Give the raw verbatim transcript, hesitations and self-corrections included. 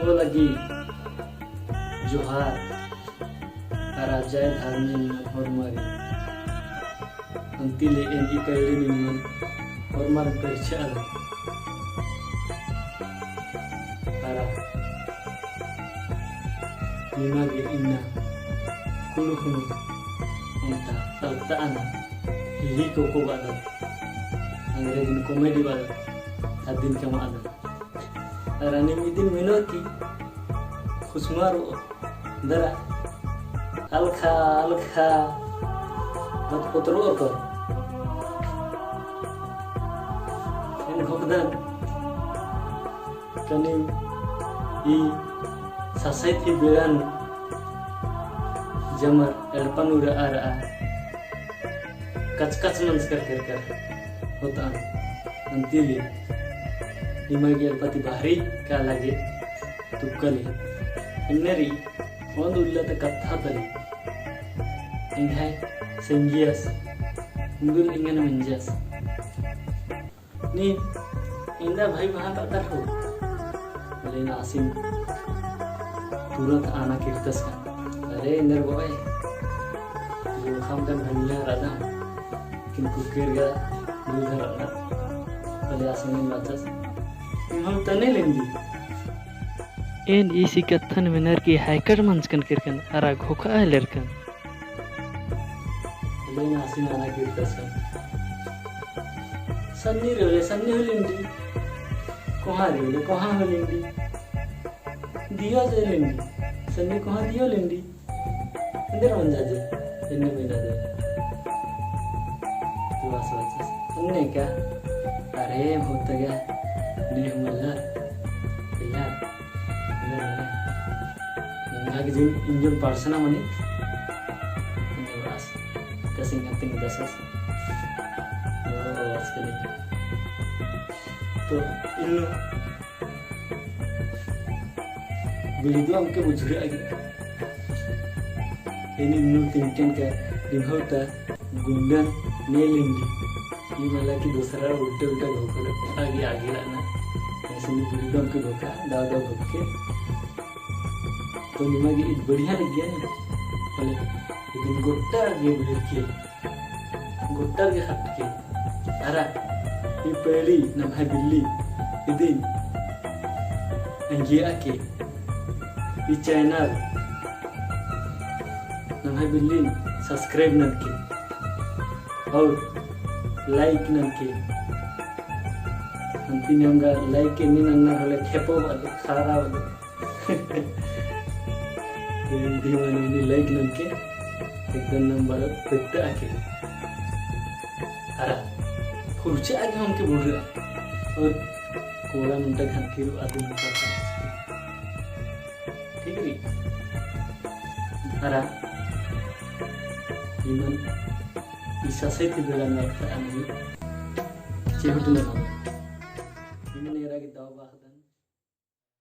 तो लगी जोहार, अरा जय धर्मेस होरमारिन। अन्ती ले एन ई पहली निम्मन होरमारिन परिचय आलर। अरा निमा गे इन्ना कुँड़ुख़ नू ओन्टा अलकता आना, हिही कोको बअदत, अंग्रेजी नू comedy बअदत, अदिन कमआ आना। अरा नीम इदिन मेनोर की खुसमारो दरा अलखा अलखा बत पोतरो ओरकर। एन घोखदन का नीम ई ससैती बेड़ा नू जमर एड़पा नू रआ रआ कचकच मंजकर केरकर होतअन। अन्ती ले निमा गे एड़पा ती बहरी काला गे तुक्का ले। इन्ने रई ओन्द उल्ला ता कत्था तली। एंग्है संगियस उन्दुल एंगन मेंजस। नीम एन्दा भाई बहन रअदर हो? बोले ना आसिन तुरंत आना किर्तस का। अरे एन्देर बओय, जोखम कन भनिया रअदम, लेकिन कुकेर गा दूध रअदम। बोले आसिन बाचस, हम तने लेंदी। एन ईसी कत्थन मेनर की हायकट मंजकन केरकन, अरा घोखा हेलरकन। लेन आसिन आना किर्तस का। सन्नी रई होले सन्नी हूँ लेंदी। कोहाँ रई होले कोहाँ हूँ लेंदी। दियो जे लेंदी। सन्नी कोहाँ दियो लेंदी। एन्देर मंजा जे। एन्ने मेना जे। तू आस बाचस। अन्ने का? अरे, होता गया। ने मल्ला। इला। इला, इला। एंगा गे जिन, एन जौन पाड़सना मनी, एंगा बस, कसिंग हत्तिंग दसस। ओ, बस कली। तो इन्नु बिल्दु अमके बुझुरे आगे। एन इन्नु तिंकन का निम्है ता गुंडन ने लेंदी। ई मला कि दूसरा उल्टा उल्टा घोखा आगे आगे रहना। ऐसे में बिल्दु अमके घोखा, दाव दाव घोखे। तो निमा गे ईद बढ़िया लग्गिया ना? बोले, इदिन गोट्टा गे बिल्के, गोट्टा गे खटके। अरा, ई पेड़ी नम्है बिल्ली, इदिन अंगिया के, ई channel नम्है बिल्ली subscribe ननके, और like ननके। अन्ती निमा गा like के नी नन्ना होले खेपो बअदो, खारा बअदो। तो ई video नू like ननके एकदम नंबर पेट्टा आके। अरा, फुरचा आगे हमके बोल रहा। और कोड़ा नंटा घंटी रू आदमी नंटा। ठीक रई। अरा, इमन ईसा से थी बेड़ा में अक्ता आदमी। चेहुट में हो। इमन एरा की दाव बाखदन।